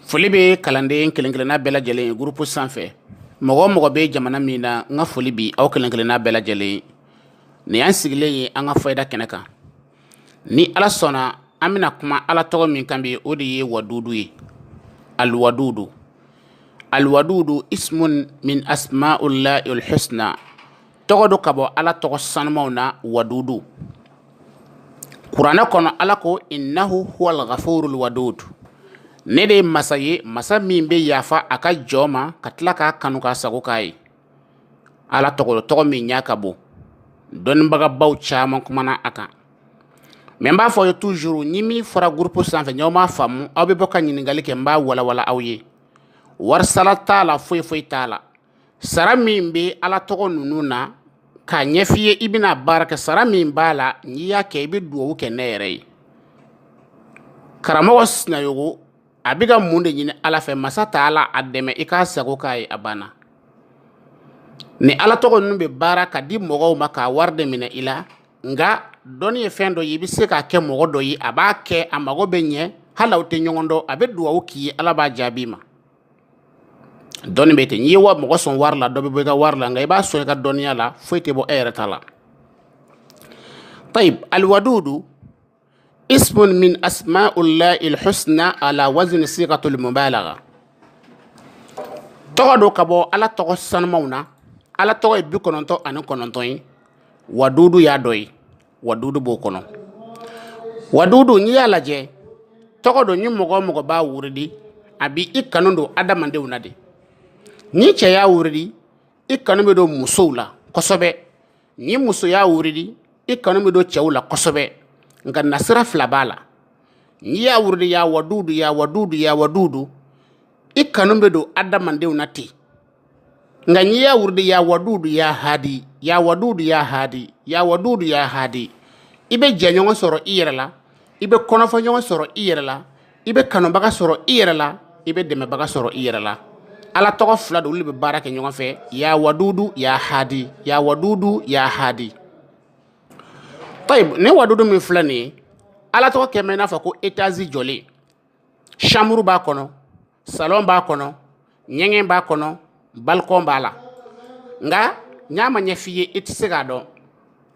Foli bɛ kalanden kelen kelenna bɛɛ lajɛlen ye groupe sanfɛ. Mɔgɔ o mɔgɔ bɛ jamana min na, n ka foli bi aw kelen kelenna bɛɛ lajɛlen. Nin y'an sigilen ye an ka fayida kɛnɛ kan. Ni Ala sɔnna, an bɛna kuma Ala tɔgɔ min kan bi, o de ye wadudu ye. Alwadudu, alwadudu ismun min asma'ullahi alhusna. Tɔgɔ don ka bɔ Ala tɔgɔ sanumaw na, wadudu. Kuranɛ kɔnɔ, Ala ko innahu huwal ghafurul wadud. Ne de ye masa ye, masa min bɛ yafa a ka jɔn ma ka tila k'a kanu k'a sago k'a ye. Ala tɔgɔ don, tɔgɔ min ɲa ka bon. Dɔnnibagabaw caman kumana a kan. Mais n b'a fɔ aw ye toujours, ni min fɔra groupe sanfɛ n'aw m'a faamu, aw bɛ bɔ ka ɲininkali kɛ, n b'a walawala aw ye. Warisala t'a la, foyi foyi t'a la. Sara min bɛ Ala tɔgɔ ninnu na k'a ɲɛf'i ye, i bɛna baara kɛ, sara min b'a la, n'i y'a kɛ, i bɛ dugawu kɛ ne yɛrɛ ye. Karamɔgɔ Sinayogo a bɛ ka mun de ɲini Ala fɛ? Masa taala a dɛmɛ i k'a sago k'a ye, a banna. Ni Ala tɔgɔ ninnu bɛ baara ka di mɔgɔw ma k'a wari de minɛ i la, nka dɔnni ye fɛn dɔ ye, i bɛ se k'a kɛ mɔgɔ dɔ ye, a b'a kɛ, a mago bɛ ɲɛ, hali aw tɛ ɲɔgɔn dɔn, a bɛ dugawu k'i ye, Ala b'a jaabi i ma. Dɔnni bɛ ten. N'i ye wa mɔgɔ sɔn wari la, dɔ bɛ bɔ i ka wari la, nka i b'a sɔn i ka dɔnniya la, foyi tɛ bɔ e yɛrɛ ta la. Tayib, alwadudu ismun min asma'ullahi alhusna ala wazni sigatul mubalagha. Tɔgɔ don ka bɔ Ala tɔgɔ sanumaw na. Ala tɔgɔ ye 99 ye, wadudu y'a dɔ ye. Wadudu b'o kɔnɔ. Wadudu, n'i y'a lajɛ, tɔgɔ don ni mɔgɔ o mɔgɔ b'a wurudi, a bi i kanu don adamadenw na de. Ni cɛ y'a wurudi, i kanu bɛ don musow la kosɛbɛ. Ni muso y'a wurudi, i kanu bɛ don cɛw la kosɛbɛ. Nka nasira fila b'a la. N'i y'a wurudi ya wadudu, ya wadudu, ya wadudu, i kanu bɛ don adamadenw na ten. Nka n'i y'a wurudi ya wadudu ya hadi, ya wadudu ya hadi, ya wadudu ya hadi, i bɛ jɛɲɔgɔn sɔrɔ i yɛrɛ la, i bɛ kɔnɔfɔɲɔgɔn sɔrɔ i yɛrɛ la, i bɛ kanubaga sɔrɔ i yɛrɛ la, i bɛ dɛmɛbaga sɔrɔ i yɛrɛ la. Ala tɔgɔ fila don, olu bɛ baara kɛ ɲɔgɔn fɛ. Ya wadudu ya hadi, ya wadudu ya hadi. Tayib, ni wadudu min filɛ nin ye, Ala tɔgɔ kɛmɛ i n'a fɔ ko étage jɔlen, chambre b'a kɔnɔ, salon b'a kɔnɔ, ɲɛgɛn b'a kɔnɔ, balcon b'a la. Nka n'a ma ɲɛ f'i ye, i tɛ se k'a dɔn.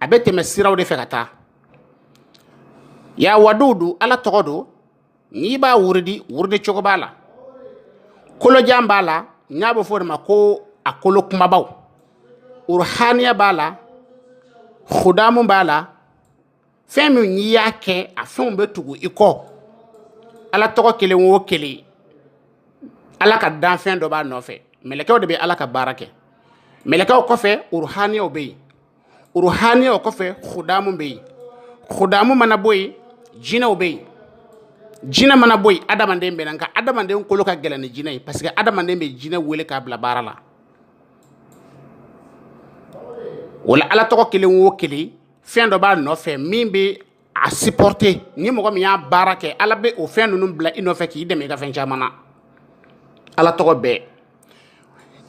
A bɛ tɛmɛ siraw de fɛ ka taa. Ya wadudu, Ala tɔgɔ don. N'i b'a wurudi, wurudi cogo b'a la, kolojan b'a la, n'a bɛ fɔ o de ma ko a kolo kumabaw. Ruhaniya b'a la, hudamu b'a la. Fɛn min n'i y'a kɛ, a fɛnw bɛ tugu i kɔ. Ala tɔgɔ kelen o kelen, Ala ka danfɛn dɔ b'a nɔfɛ. Mɛlɛkɛw de bɛ Ala ka baara kɛ. Mɛlɛkɛw kɔfɛ, ruhaniyaw bɛ yen. Ruhaniyaw kɔfɛ, hudamu bɛ yen. Hudamu mana bɔ yen, jinɛw bɛ yen. Jinɛ mana bɔ yen, adamaden bɛ na. Nka adamaden kolo ka gɛlɛn ni jinɛ ye, parce que adamaden bɛ jinɛ wele k'a bila baara la. O la, Ala tɔgɔ kelen o kelen, fɛn dɔ b'a nɔfɛ min bɛ a supporter. Ni mɔgɔ min y'a baara kɛ, Ala bɛ o fɛn ninnu bila i nɔfɛ k'i dɛmɛ i ka fɛn caman na. Ala tɔgɔ bɛɛ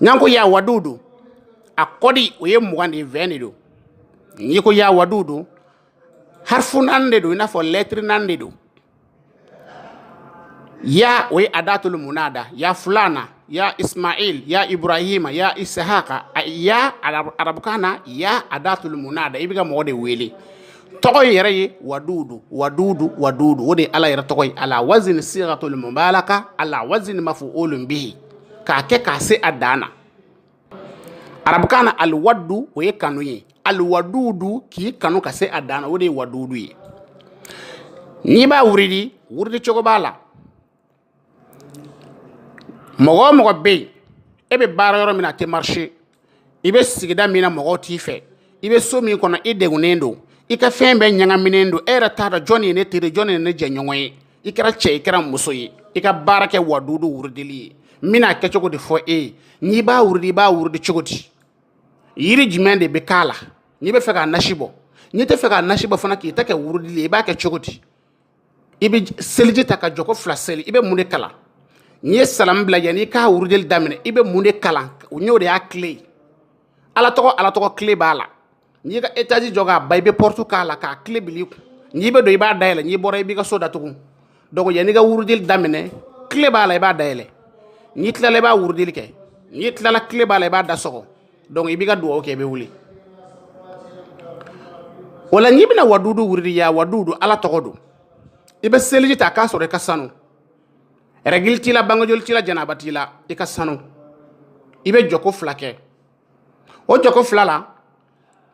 n'an ko ya wadudu, a kɔdi o ye 20 de ye, 20 de don. N'i ko ya wadudu, harifu naani de don, i n'a fɔ lɛtiri naani de don. Ya, o ye adatul munada, ya fulana, ya Ismail, ya Ibrahima, ya Isahaka. Ya arabukan na, ya adatul munada, i bɛ ka mɔgɔ de wele. Tɔgɔ in yɛrɛ ye wadudu, wadudu, wadudu. O de ye Ala yɛrɛ tɔgɔ ye, ala wazini sigatul mubalaka, ala wazini mafu'ulun bihi, k'a kɛ k'a se a dan na. Arabukan na, alwadu, o ye kanu ye. Alwadudu, k'i kanu ka se a dan na, o de ye wadudu ye. N'i b'a wurudi, wurudi cogo b'a la. Mɔgɔ o mɔgɔ bɛ yen, e bɛ baara yɔrɔ min na, a tɛ marcher, i bɛ sigida min na, mɔgɔw t'i fɛ, i bɛ so min kɔnɔ, i degunnen don, i ka fɛn bɛɛ ɲagaminen don, e yɛrɛ t'a dɔn jɔn ye ne teri, jɔn ye ne jɛɲɔgɔn ye. I kɛra cɛ, i kɛra muso ye, i ka baara kɛ wadudu wurudili ye. N bɛna a kɛcogo de fɔ e ye. N'i b'a wurudi, i b'a wurudi cogo di? Yiri jumɛn de bɛ k'a la n'i bɛ fɛ k'a nasi bɔ? N'i tɛ fɛ k'a nasi bɔ fana, k'i ta kɛ wurudili ye, i b'a kɛ cogo di? I bɛ seliji ta ka jɔko fila seli, i bɛ mun de kalan? N'i ye salamu bila, yanni i k'a wurudili daminɛ, i bɛ mun de kalan? N y'o de y'a clé ye. Ala tɔgɔ, Ala tɔgɔ clé b'a la. N'i ka étage jɔ k'a ban, i bɛ porte k'a la k'a clé bil'i kun. N'i bɛ don, i b'a dayɛlɛ. N'i bɔra, i b'i ka so datugu. Donc yanni i ka wurudili daminɛ, clé b'a la, i b'a dayɛlɛ. N'i tilala, i b'a wurudili kɛ. N'i tilala, clé b'a la, i b'a da sɔgɔ. Donc i b'i ka dugawu kɛ, i bɛ wuli. O la, n'i bɛna wadudu wurudi, ya wadudu, Ala tɔgɔ don. I bɛ seliji ta k'a sɔrɔ i ka sanu, règle t'i la, bangejoli t'i la, janaba t'i la, i ka sanu. I bɛ jɔko fila kɛ. O jɔko fila la,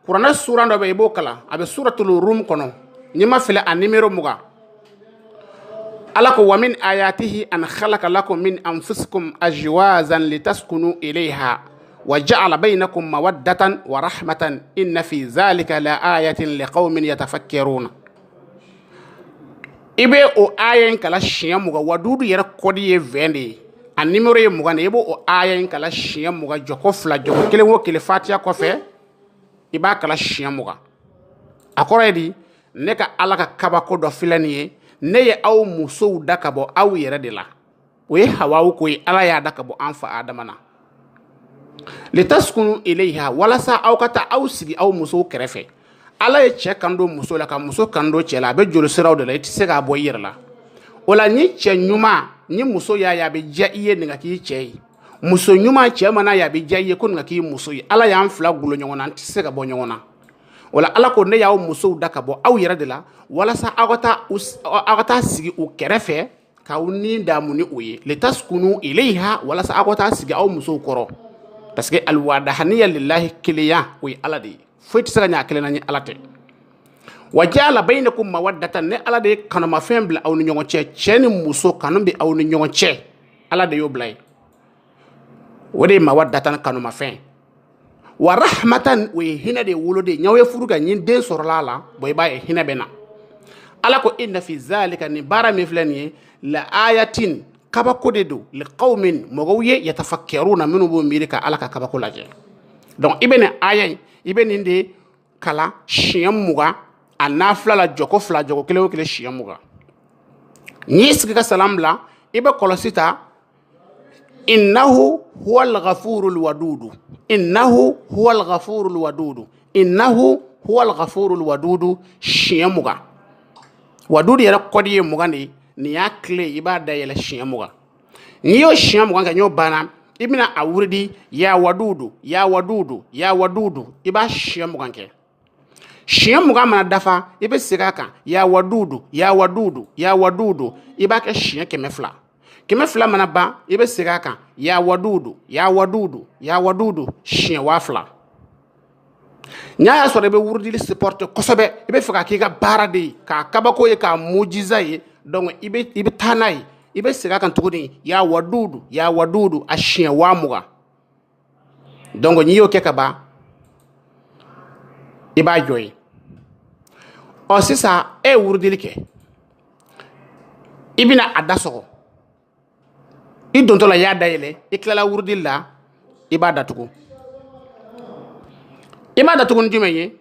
kuranɛ suran dɔ bɛ, i b'o kalan. A bɛ suratul Rum kɔnɔ, n'i ma fili, a nimero 20. Ala ko: wa min ayatihi an khalaqa lakum min anfusikum azwazan litaskunu ilayha wa ja'ala bainakum mawaddatan wa rahmatan inna fi zalika la ayatin liqaumin yatafakkaruna. I bɛ o aya in kalan siɲɛ 20. Wadudu yɛrɛ code ye 20 de ye, a nimero ye 20 de ye. I b'o o aya in kalan siɲɛ 20, jɔko fila, jɔko kelen o kelen, fatiya kɔfɛ, i b'a kalan siɲɛ 20. A kɔrɔ ye di? Ne ka Ala ka kabako dɔ filɛ nin ye: ne ye aw musow da ka bɔ aw yɛrɛ de la. O ye Hawawu ko ye. Ala y'a da ka bɔ an fa Adama na. Litaskunu ilayha, walasa aw ka taa aw sigi aw musow kɛrɛfɛ. Ala ye cɛ kan don muso la, ka muso kan don cɛ la. A bɛ joli siraw de la, i tɛ se k'a bɔ i yɛrɛ la. O la, ni cɛ ɲuman ni muso y'a ye, a bɛ diya i ye nin ka k'i cɛ ye. Muso ɲuman, cɛ mana ye, a bɛ diya i ye ko nin ka k'i muso ye. Ala y'an fila gulo ɲɔgɔn na, an tɛ se ka bɔ ɲɔgɔn na. O la, Ala ko: ne y'aw musow da ka bɔ aw yɛrɛ de la, walasa aw ka taa sigi u kɛrɛfɛ, k'aw ni damu ni o ye. Litaskunu ilayha, walasa aw ka taa sigi aw musow kɔrɔ. Parce que alwadahaniya lillahi, kelenya, o ye Ala de ye. Foyi tɛ se ka ɲɛ a kelen na ni Ala tɛ. Wa jaala bainakum mawaddatan, ne Ala de ye kanumafɛn bila aw ni ɲɔgɔn cɛ. Cɛ ni muso, kanu bɛ aw ni ɲɔgɔn cɛ, Ala de y'o bila yen. O de ye mawaddatan, kanumafɛn. Wa rahmatan, o ye hinɛ de ye, woloden. N'aw ye furu kɛ, ni den sɔrɔla a la, bon, i b'a ye hinɛ bɛ na. Ala ko: inna fi zalika, nin baara min filɛ nin ye, la ayatin, kabako de don, liqaumin, mɔgɔw ye, yatafakkaruna, minnu b'o miiri ka Ala ka kabako lajɛ. Donc i bɛ nin aya in, i bɛ nin de kalan siɲɛ 20 a nafila la, jɔko fila, jɔko kelen o kelen siɲɛ 20. N'i sigi ka salam bila, i bɛ kɔlɔsi ta: innahu huwa al-ghafuru al-wadudu, innahu huwa al-ghafuru al-wadudu, innahu huwa al-ghafuru al-wadudu, siɲɛ 20. Wadudu yɛrɛ code ye 20 de ye. Nin y'a clé, i b'a dayɛlɛ siɲɛ 20. N'i y'o siɲɛ 20 kɛ, n'o banna, i bɛna a wurudi: ya wadudu, ya wadudu, ya wadudu. I b'a siɲɛ 20 kɛ. Siɲɛ 20 mana dafa, i bɛ segin a kan: ya wadudu, ya wadudu, ya wadudu. I b'a kɛ siɲɛ 200. 200 mana ban, i bɛ segin a kan: ya wadudu, ya wadudu, ya wadudu, siɲɛ 2000. N'a y'a sɔrɔ i bɛ wurudili supporter kosɛbɛ, i bɛ fɛ k'a k'i ka baara de ye, k'a kabako ye, k'a mujiza ye, donc i bɛ taa n'a ye. I bɛ segin a kan tuguni: ya wadudu, ya wadudu, a siɲɛ 20 000. Donc n'i y'o kɛ ka ban, i b'a jɔ yen. Ɔ, sisan e ye wurudili kɛ, i bɛna a da sɔgɔ. I dontɔ la, i y'a dayɛlɛ. I tilala wurudili la, i b'a datugu. I b'a datugu ni jumɛn ye?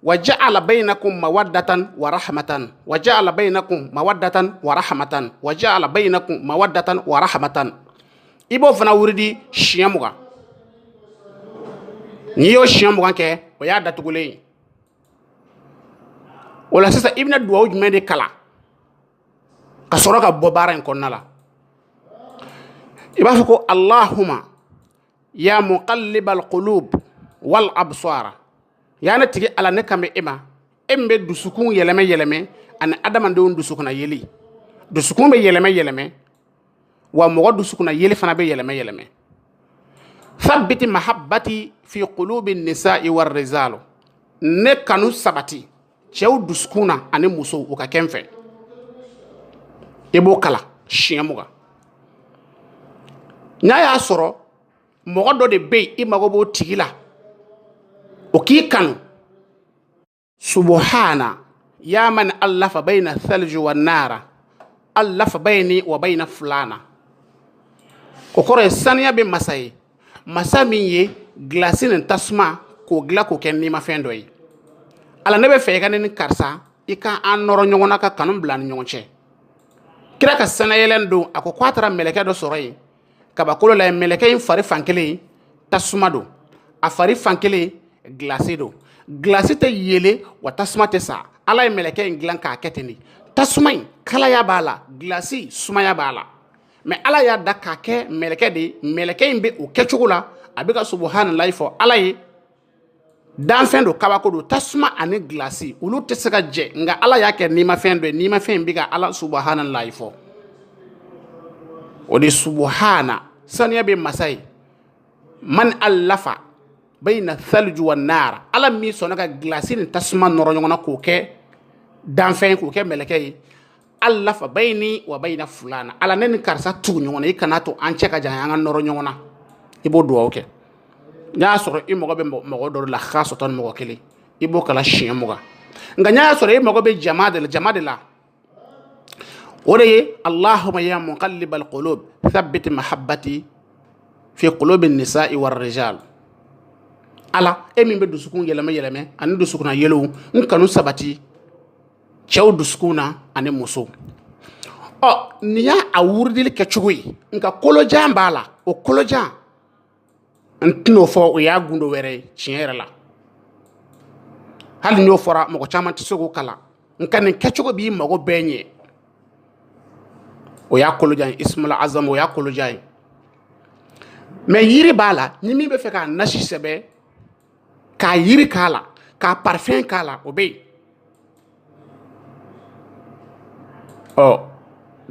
Wa ja'ala bainakum mawaddatan wa rahmatan, wa ja'ala bainakum mawaddatan wa rahmatan, wa ja'ala bainakum mawaddatan wa rahmatan. I b'o fana wurudi siɲɛ 20. N'i y'o siɲɛ 20 kɛ, o y'a datugulen ye. O la sisan, i bɛna dugawu jumɛn de kalan ka sɔrɔ ka bɔ baara in kɔnɔna la? I b'a fɔ ko: allahuma ya muqallibal qulub wal absara. Ya ne tigi Ala, ne kan bɛ e ma, e min bɛ dusukun yɛlɛmɛ yɛlɛmɛ ani adamadenw dusukunna yeli. Dusukun bɛ yɛlɛmɛ yɛlɛmɛ, wa mɔgɔ dusukunna yeli fana bɛ yɛlɛmɛ yɛlɛmɛ. Thabbiti mahabbati fi qulubi nisa'i war rijal. Ne kanu sabati cɛw dusukun na ani musow, u ka kɛ n fɛ. I b'o kalan siɲɛ 20. N'a y'a sɔrɔ mɔgɔ dɔ de bɛ yen, i mago b'o tigi la, o k'i kanu: subhana ya man allafa bayna thalji wa nara, allafa bayni wa bayna fulana. O kɔrɔ ye: saniya bɛ masa ye, masa min ye glace ni tasuma k'o dilan k'o kɛ nimafɛn dɔ ye. Ala, ne bɛ fɛ i ka ne ni karisa, i ka an nɔrɔ ɲɔgɔn na, ka kanu bila ni ɲɔgɔn cɛ. Kira ka sɛnɛyɛlɛn don, a ko k'a taara mɛlɛkɛ dɔ sɔrɔ yen kabakolo la. Mɛlɛkɛ in fari fankelen tasuma don, a fari fankelen glace don. Glace tɛ yele wa tasuma tɛ sa. Ala ye mɛlɛkɛ in dilan k'a kɛ ten de. Tasuma in, kalaya b'a la, glace, sumaya b'a la. Mais Ala y'a da k'a kɛ mɛlɛkɛ de ye. Mɛlɛkɛ in bɛ o kɛcogo la, a bɛ ka subahanallahi fɔ Ala ye. Danfɛn don, kabako don. Tasuma ani gilasi, olu tɛ se ka jɛ, nka Ala y'a kɛ nimafɛn dɔ ye. Nimafɛn in bɛ ka Ala subahanallahi fɔ. O de subahana, saniya bɛ masa ye. Man allafa bayna thalju wa nar, Ala min sɔnna ka gilasi ni tasuma nɔrɔ ɲɔgɔn na k'o kɛ danfɛn, k'o kɛ mɛlɛkɛ ye. Allafa bayni wa bayna fulana, Ala ne ni karisa tugu ɲɔgɔn na, i kana to an cɛ ka jan, an ka nɔrɔ ɲɔgɔn na. I b'o dugawu kɛ. N'a y'a sɔrɔ i mago bɛ mɔgɔ dɔ la, khasatan mɔgɔ kelen, i b'o kala siɲɛ 20. Nka n'a y'a sɔrɔ i mago bɛ jama de la, jama de la, o de ye Allahumma ya muqallibal qulub thabbit mahabbati fi qulubi nisa'i war rijal. Ala, e min bɛ dusukun yɛlɛmɛ yɛlɛmɛ ani dusukunna yɛlɛw, n kanu sabati cɛw dusukun na ani musow. Ɔ, nin y'a a wurudili kɛcogo ye, nka kolojan b'a la. O kolojan n tɛn'o fɔ, o y'a gundo wɛrɛ ye tiɲɛ yɛrɛ la. Hali n'o fɔra, mɔgɔ caman tɛ se k'o kalan, nka nin kɛcogo b'i mago bɛɛ ɲɛ. O y'a kolojan ye, ismul azam, o y'a kolojan ye. Mais yiri b'a la, ni min bɛ fɛ k'a nasi sɛbɛ, k'a yiri k'a la, k'a parfum k'a la, o bɛ yen. Ɔ,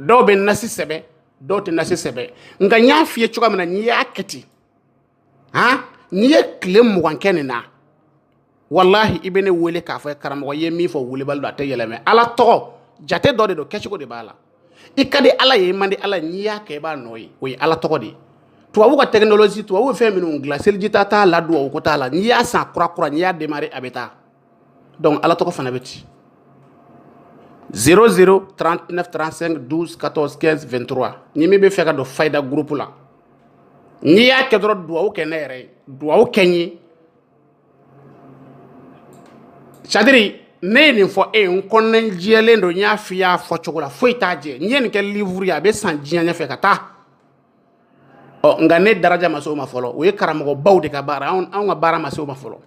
dɔw bɛ nasi sɛbɛ, dɔw tɛ nasi sɛbɛ. Nka n y'a f'i ye cogoya min na, n'i y'a kɛ ten, han, n'i ye tile 20 kɛ nin na, walahi i bɛ ne wele k'a fɔ karamɔgɔ, i ye min fɔ wulibali don, a tɛ yɛlɛmɛ. Ala tɔgɔ jate dɔ de don, kɛcogo de b'a la. I ka di Ala ye, i man di Ala ye, n'i y'a kɛ i b'a nɔ ye. O ye Ala tɔgɔ de ye. Tubabu ka technologie, tubabu bɛ fɛn minnu dilan, selijita t'a la, duwawu ko t'a la. N'i y'a san kura kura, n'i y'a démarrer, a bɛ taa. Donc Ala tɔgɔ fana bɛ ten. 00 39 35 12 14 15 23. Ni min bɛ fɛ ka don fayida groupe la, n'i y'a kɛ dɔrɔn, duwawu kɛ ne yɛrɛ ye, duwawu kɛ n ye. C'est-à-dire ne ye nin fɔ e ye, n kɔnɔna jɛlen don, n y'a f'i y'a fɔ cogo la, foyi t'a jɛ. N'i ye nin kɛ livre ye, a bɛ san diɲɛ ɲɛfɛ ka taa. Ɔ, nka ne daraja ma se o ma fɔlɔ. O ye karamɔgɔbaw de ka baara, anw ka baara ma se o ma fɔlɔ.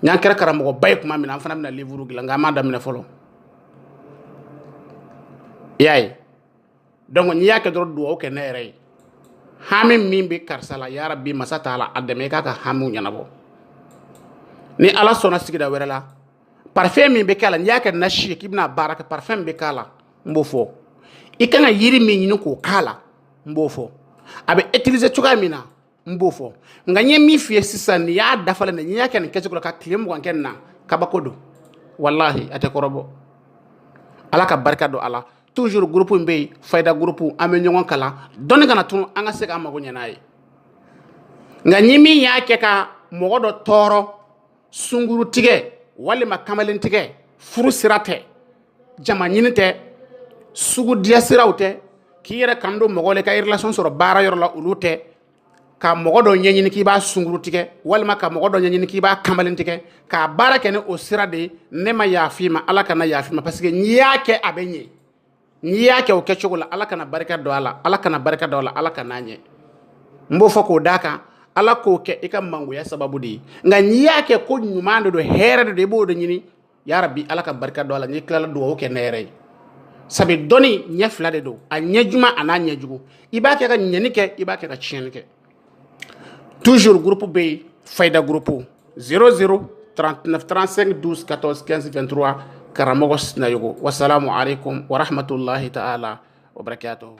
N'an kɛra karamɔgɔba ye tuma min na, an fana bɛna livre dilan, nka an m'a daminɛ fɔlɔ. I y'a ye? Donc n'i y'a kɛ dɔrɔn, duwawu kɛ ne yɛrɛ ye. Hami min bɛ karisa la, yarabi masa t'a la, a dɛmɛ i k'a ka hamiw ɲɛnabɔ. Ni Ala sɔnna, sigida wɛrɛ la, parfum min bɛ k'a la, n'i y'a kɛ nasi ye k'i bɛna baara kɛ, parfum min bɛ k'a la, n b'o fɔ. I kan ka yiri min ɲini k'o k'a la, n b'o fɔ. A bɛ utiliser cogoya min na, n b'o fɔ. Nka n ye min f'i ye sisan, nin y'a dafalen de. N'i y'a kɛ nin kɛcogo la ka tile 20 kɛ nin na, kabako don, walahi a tɛ kɔrɔbɔ. Ala ka barika don a la. Toujours groupe in bɛ yen, fayida groupe, an bɛ ɲɔgɔn kalan, dɔnni kana tunu, an ka se k'an mago ɲɛ n'a ye. Nka ni min y'a kɛ ka mɔgɔ dɔ tɔɔrɔ, sunguru tigɛ walima kamalen tigɛ, furu sira tɛ, jama ɲini tɛ, sugu diya siraw tɛ, k'i yɛrɛ kan don mɔgɔ la, i ka relation sɔrɔ baara yɔrɔ la, olu tɛ, ka mɔgɔ dɔ ɲɛɲini k'i b'a sunguru tigɛ walima ka mɔgɔ dɔ ɲɛɲini k'i b'a kamalen tigɛ, k'a baara kɛ ni o sira de ye, ne ma yafa i ma, Ala kana yafa i ma. Parce que n'i y'a kɛ, a bɛ ɲɛ. N'i y'a kɛ o kɛcogo la, Ala kana barika don a la, Ala kana barika don a la, Ala kana ɲɛ. N b'o fɔ k'o d'a kan, Ala k'o kɛ i ka mangoya sababu de ye. Nka n'i y'a kɛ ko ɲuman de don, hɛrɛ de don, i b'o de ɲini, yarabi Ala ka barika don a la. N'i tilala dugawu kɛ ne yɛrɛ ye, sabu dɔnni ɲɛ fila de don, a ɲɛ juman a n'a ɲɛ jugu. I b'a kɛ ka ɲɛni kɛ, i b'a kɛ ka tiɲɛni kɛ. Toujours groupe bɛ yen, fayida groupe, 00 39 35 12 14 15 23, karamɔgɔ Sinayogo. Wasalamu alaikum wa rahmatullahi ta'ala wa barakatuhu.